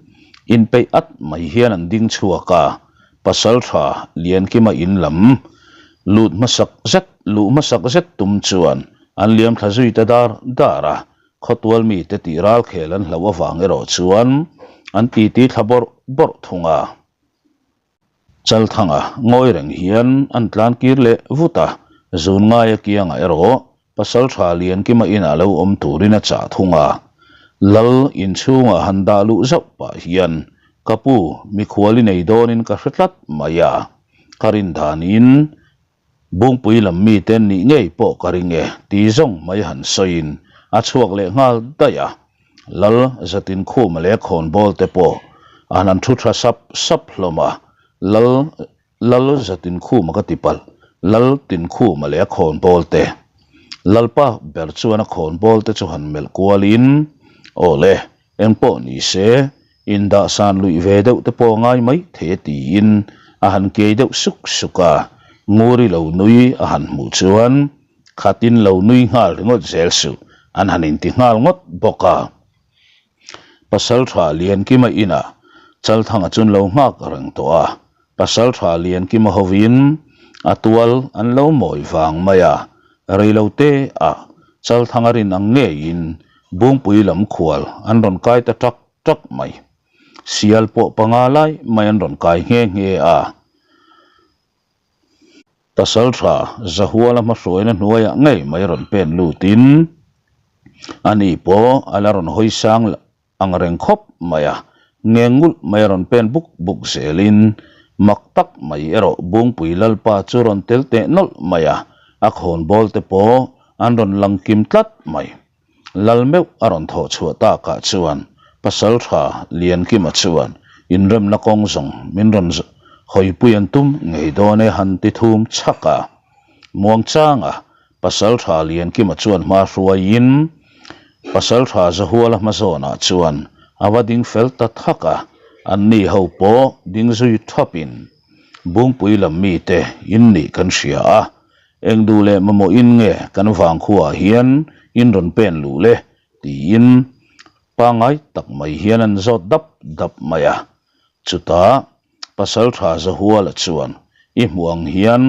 A: inpeih at mai hian an ding chhuak a, Pasaltha Liankima in lam lut hmasak zet luh hmasak zet tum chuan an liam thla zui ta dar dar a, khawtual mite tih ralkhel an hlauh avang erawh chuan an titi thla bawrh bawrh thung a. Chalthanga ngawi reng hian an tlan kir leh vut a, zun ngaia kiangah erawh Pasaltha Liankima inah lo awm turin a chah thung a. Lal inchhungah han dah luh zauh pah hian, Ka pu, mikhual i nei dawnin ka hre tlat mai a, ka rin danin Bungpui lam mite nih ngei pawh ka ring e, ti zawng mai han sawiin a chhuak leh nghal daih a. Lal zatin khuma leh khawnbawl te pawh an han thu tha sap sap hlawm a, Lal Lal zatin khuma ka ti palh, Lal tin khuma leh a khawnbawl te. Lalpa ber chuan a khawnbawl te chu han melh kualin, Aw le, Engpawh ni se, indahsan luih ve deuh te pawh a ngai mai thei a tiin a han kiai deuh suk suk a, Nguri lo nui a han hmuh chuan khatin lo nui nghal ringawt zel suh an han inti nghal ngawt bawk a. Pasaltha Liankima inah Chalthanga chuan lo nghak reng tawh a, Pasaltha Liankima hovin a tual an lo mawi vang mai a, reilote ah Chalthanga rin ang ngeiin Bungpui lam khual an rawn kai ta tak tak mai. Sial pawh panga lai mai an rawn kai nghe nghe a. Pasaltha Zahuala hmahruaina hnuaiah ngei mai rawn pen lutin ani pawh a la rawn hawi sang ang reng khawp mai a, ngeng ngulh mai a rawn pen buk buk zelin mak tak mai erawh Bungpui Lalpa chu rawn tel teh nawlh mai a, a khawnbawl te pawh an rawn lang kim tlat mai. Lal meuh a rawn thawh chhuah takah chuan Pasaltha Liankima chuan inremna kawng zawng min rawn hawipui an tum ngei dawn e han ti thum chhak a, muangchanga Pasaltha Liankima chuan hma hruaiin Pasaltha Zahuala hmazawnah chuan a va ding fel ta thak a, anni ho pawh ding zui thapin Bungpui lam mite in nih kan hria a, eng duh leh mamawhin nge kan vangkhuaah hian in rawn pen luh le tiin pangngai tak mai hian an zawt dap dap mai a, chutah Pasaltha Zahuala chuan i hmuh ang hian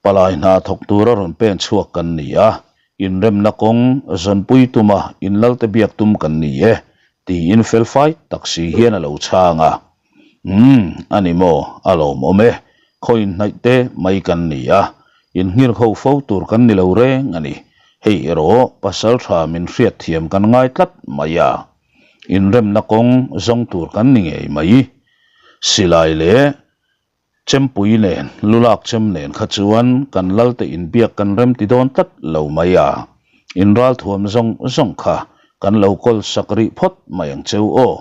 A: palai hna thawk tura rawn pen chhuak kan ni a, inremna kawng zawnpui tuma inlalte biak tum kan ni e, tiin felfai tak si hian a lo chhang a. Umm, a ni maw, a lawmawm e, khaw inhnaih te mai kan ni a, inngir ho fo tur kan ni lo reng a ni. Hei erawh pasal tha min hriatthiam kan ngai tlat mai a, inremna kawng zawng tur kan ni ngei mai. Silai leh Chempui nen, lulak chem nen kha chuan kan lalte inbiak kan remti dawn tlat lo mai a, inralthuam zawng zawng kha kan lo kawl sak rih phawt mai ang cheu aw,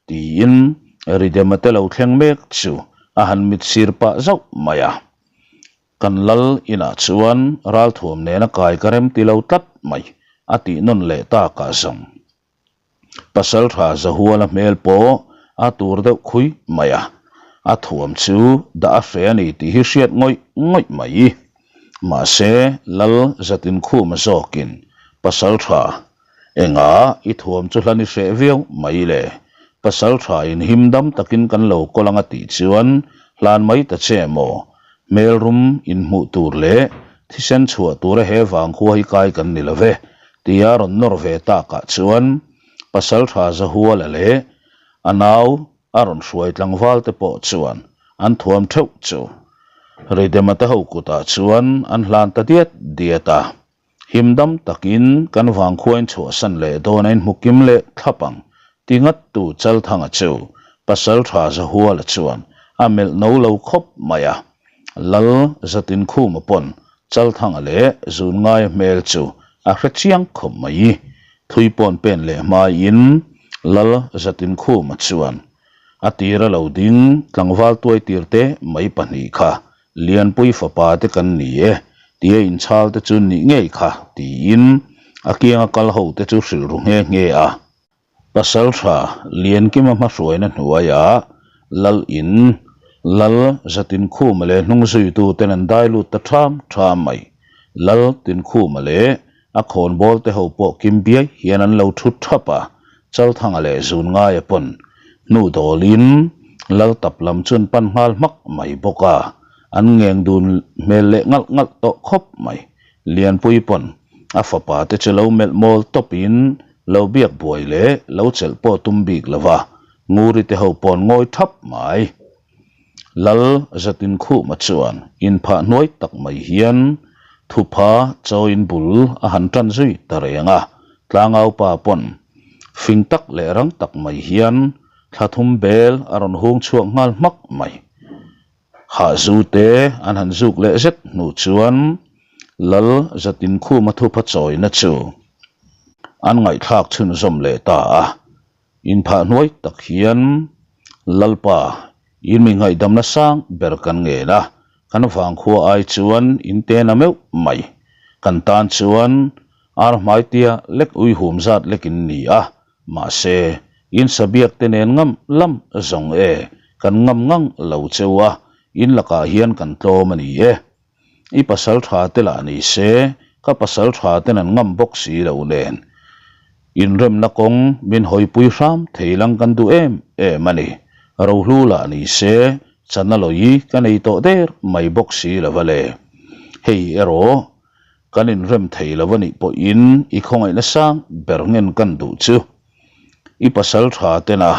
A: tiin Ridema te lo thleng mek chu a han mit sir pah zauh mai a. Kan lal inah chuan ralthuam nena kai ka remti lo tlat mai, a tih nawn leh takah zawng. Pasalṭha Zahuala hmel pawh a tur deuh khui mai a, a thuam chu dah a hre a ni tih hi hriat ngawih ngawih mai. Mahse, Lal Zatinkhuma zawkin Pasalṭha, engah i thuam chu hlan i hreh viau mai le? Pasalṭha in him dam takin kan lo kawl ang a tih chuan hlan mai ta che maw? Hmel rum inhmuh tur leh thisen chhuah tura he vangkhua hi kai kan ni lo ve. Tia rawn nawr ve takah chuan Pasalṭha Zahuala leh a nau a rawn hruai tlangval te pawh chuan an thuam theuh chu Ridema te ho kutah chuan an hlan ta diat diat a. Him dam takin kan vangkhuain chhuahsan leh dawn a inhmu kim leh thlap ang ti ngattu Chalthanga chu Pasalṭha Zahuala chuan a melh no lo khawp mai a. Lal Zatinkhuma pawn Chalthanga leh Zunngaia hmel chu a hre chiang khawp mai. Thui pawn pen leh hmaiin Lal Zatinkhuma chuan a tira lo ding tlangval tuai tir te mai pahnih kha Lianpui fapa te kan ni e tia inchhal te chu nih ngei kha tiin a kianga kal ho te chu hrilh ru nghe nghe a. Pasalṭha Liankima hmahruaina hnuaiah Lal in Lal Zatinkhuma leh hnungzuituten an dai lut ta ṭham ṭham mai. Lal Tinkhuma leh a khawnbawl te ho pawh kim biai hian an lo ṭhut ṭhap a, Chalthanga leh Zungaia pawn hnu dawlin Lal tap lam chu an pan nghal hmak mai bawk a, an ngeng dun hmel leh ngalh ngalh tawh khawp mai. Lianpui pawn a fapa te chu lo melh mawl tawpin Lo biak buai leh lo chelh pawh tum bik lo va, Nguri te ho pawn ngawi thap mai. Lal Zatinkhuma chuan inphah hnuai tak mai hian thupha chawiin bul a han tan zui ta reng a, Tlangaupa pawn fing tak leh rang tak mai hian thla thum bel a rawn hung chhuak nghal hmak mai. Hahzu te an han zuk leh zet hnu chuan Lal Zatinkhuma thupha chawina chu an ngaihthlak chhunzawm leh ta a. Inphah hnuai tak hian Lalpa in mi ngaihdamna sang ber kan ngen a, kan vangkhua ai chuan in tena meuh mai. Kan tan chuan ar hmaitia lek uihum zat lekin ni a, Mahse, in sabiak te nen ngam lam zawng e, kan ngam ngang lo cheu a, in lakah hian kan tlawm a ni e. I pasal tha te lah ni se, ka pasal tha ten an ngam bawk si lo nen. Inremna kawng min hawipui hram thei lang kan duh em em a ni. Rohlu lah ni se, chana lawi ka nei tawh der mai bawk si lo va le. Hei erawh Kan inrem thei lo a nih pawhin i khawngaihna sang ber ngen kan duh chu. I pasal tha tena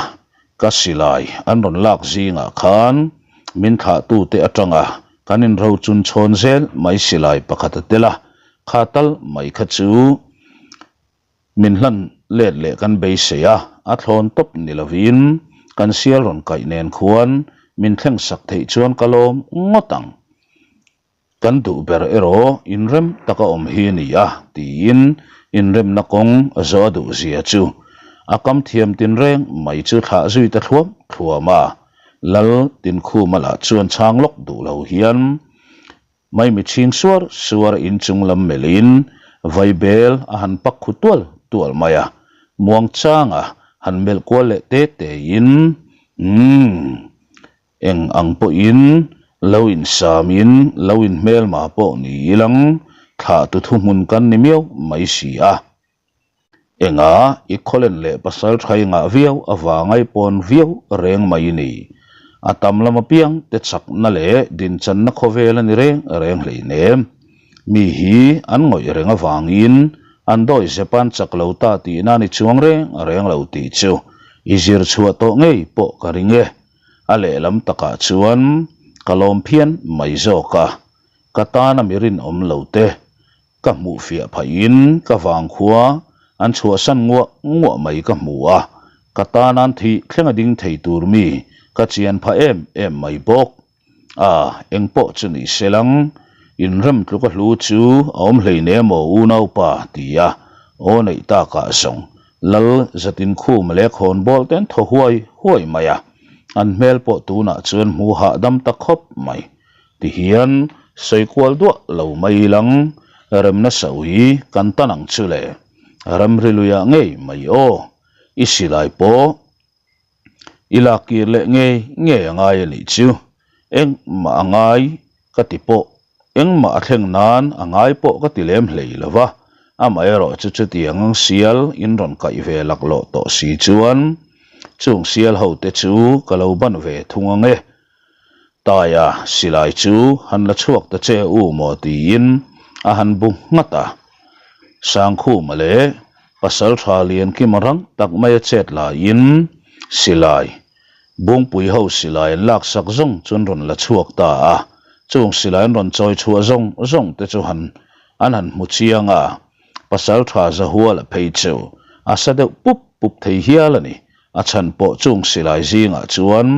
A: ka silai an rawn lak zingah khan min thlahtute atanga kan inro chun chhawn zel mai silai pakhat a tel a, kha tal mai kha chu min hlan let leh kan beisei a, a thlawn tawp ni lovin kan sial rawn kaih nen khuan min thleng sak theih chuan ka lawm ngawt ang. Kan duh ber erawh inrem taka awm hi a ni a, tiin inremna kawng a zawh a duh zia chu a kam thiam tinreng mai chu thlah zui ta thluam thluam a. Lal Tinkhuma lah chuan chhang lawk duh lo hian maimi chhing suar suar inchung lam melhin vaibel a han pak khu tual tual mai a, muangchanga han melh kual leh te tein, Umm. Eng ang pawhin lo insamin lo inhmelma pawh ni ilang thlahtu thuhmun kan ni miau mai si a. Enga i khawlen leh pasal tha i ngah viau avanga i pawn viau reng mai ni. A tam lam apiang te chakna leh dinchanna khawvel a ni reng reng hleinem. Mi hi an ngawih reng avangin an dawi zep an chak lo ta tihna ni chuang reng reng lo tih chu i zir chhuah tawh ngei pawh ka ring e. A lehlam takah chuan ka lawm phian mai zawk a, ka tana mi rinawm lo te ka hmuh fiah phahin ka vangkhua an chhuahsan nguah nguah mai ka hmu a, ka tana thih thlenga ding thei tur mi ka chian phah em em mai bawk. A, engpawh chu ni se lang, inrem tluk a hlu chu a awm hleinem aw unaupa ti a, aw neih takah zawng Lal Zatinkhuma leh khawnbawl te an thaw huai huai mai a, an hmel pawh tunah chuan hmu hahdam ta khawp mai. Tihian sawi kual duah lo mai lang, remna sawi kan tan ang chu le, ramri luiah ngei mai aw, i silai pawh I lak kir leh ngei ngei a ngai a nih chu. Engmah a ngai ka ti pawh, engmah a thleng nan a ngai pawh ka ti lem hlei lo va, amaherawh chu chutiang ang sial in rawn kaih ve laklawh tawh si chuan chung sial ho te chu ka lo ban ve thung ang e. Taia silai chu han la chhuak ta che u maw tiin a han bu nghat a. Sangkhuma leh pasal tha lian kima rang tak maia chet laiin silai, Bungpui ho silai an laksak zawng chu an rawn la chhuak ta a. Chung silai an rawn chawi chhuah zawng zawng te chu han an han hmu chiang a, pasal tha Zahuala phei chu a sa deuh pup pup thei hial a ni. A chhan pawh chung silai zingah chuan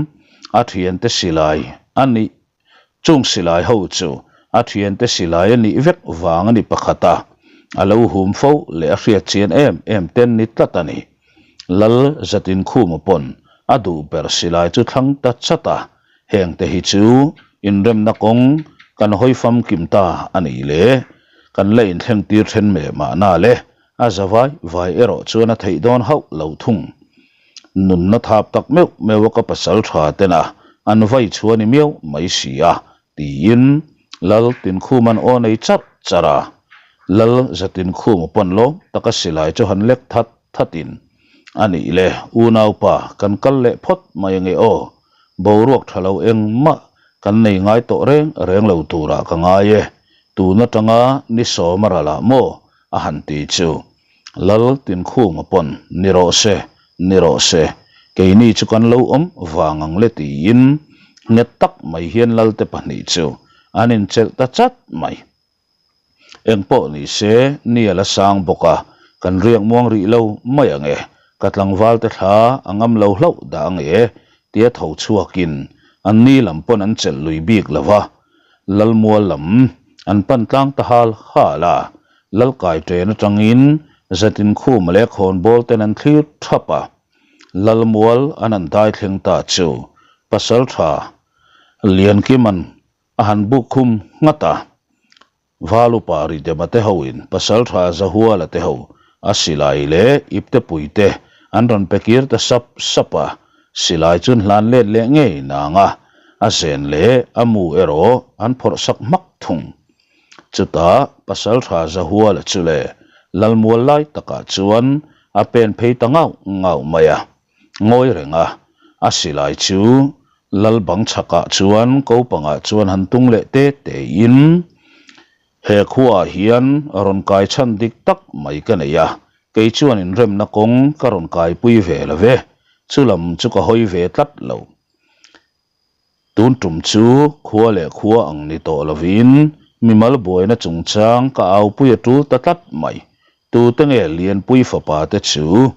A: a thiante silai a nih chung silai ho chu a thiante silai a nih vek vang a ni pakhat a, a lo hum fo leh a hriat chian em em ten ni tlat a ni. Lal Zatinkhuma pawn a duh ber silai chu thlang ta chat a, heng te hi chu inremna kawng kan hawi famkim ta a nih leh kan la inthleng tir then meh mahna le. A za vai vai erawh chuan a theih dawn hauh lo thung. Nunna thap tak meuh meuh a ka pasal tha tena an vai chhuah ni miau mai si a, tiin Lal Tinkhum an aw nei charh charh a. Lal Zatinkhuma pawn lawm taka silai chu han lek that thatin, A nih le, unaupa, kan kal leh phawt mai ange aw. Boruak tha lo engmah kan nei ngai tawh reng reng lo turah ka ngai e. Tun atanga ni sawm a ral ah maw? a han ti chu Lal Tinkhunga pawn ni rawh se, ni rawh se, keini chu kan lo awm vang ang le tiin nghet tak mai hian Lalte pahnih chu an inchelh ta chat mai. Engpawh ni se, ni a la sang bawk a, kan riak muang rih lo mai ang e, ka tlangvalte thla a ngam lo hlauh dah ang e tia tho chhuakin an ni lam pawn an chelh lui bik lo va, Lalmual lam an pan tlang ta hal hal a, Lalkai ṭen aṭangin Zatinkhuma leh Khawnbawl ten an thlir ṭhap a. Lalmual an han dai thleng ta chu Pasalṭha Liankima'n a han buk khum nghat a. Valupa Ridema te hoin Pasalṭha Zahuala te ho a silai leh iptepui te an rawn pe kir ta sap sap a, silai chu an hlan let leh ngei nang a, a zen leh a mu erawh an phawrh sak hmak thung. Chutah Pasalṭha Zahuala chu le Lalmual lai takah chuan a pen phei ta ngauh ngauh mai a. Ngawi reng a, a silai chu lal bang chhakah chuan kopangah chuan han tung leh te tein, He khuaah hian rawn kai chhan dik tak mai ka nei a, kei chuan inremna kawng ka rawn kaipui ve lo ve, chulam chu ka hawi ve tlat lo. Tun tum chu khua leh khua ang ni tawh lovin mimal buaina chungchang ka aupui a tul ta tlat mai. Tute nge Lianpui fapa te chu?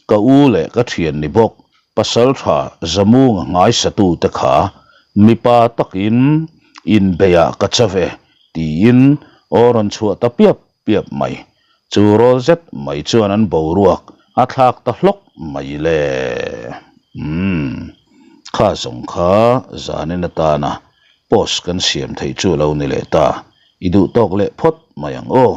A: Ka u leh ka thian ni bawk pasal tha Zamunga ngaisatu te kha mipa takin inbeiah ka chave tiin aw rawn chhuah ta piap piap mai. Chu rawl zet mai chuan an boruak a thlak ta hlawk mai le. Umm. Kha zawng kha zanin atana post kan siam theih chu lo ni leh ta. I duh tawk leh phawt mai ang aw.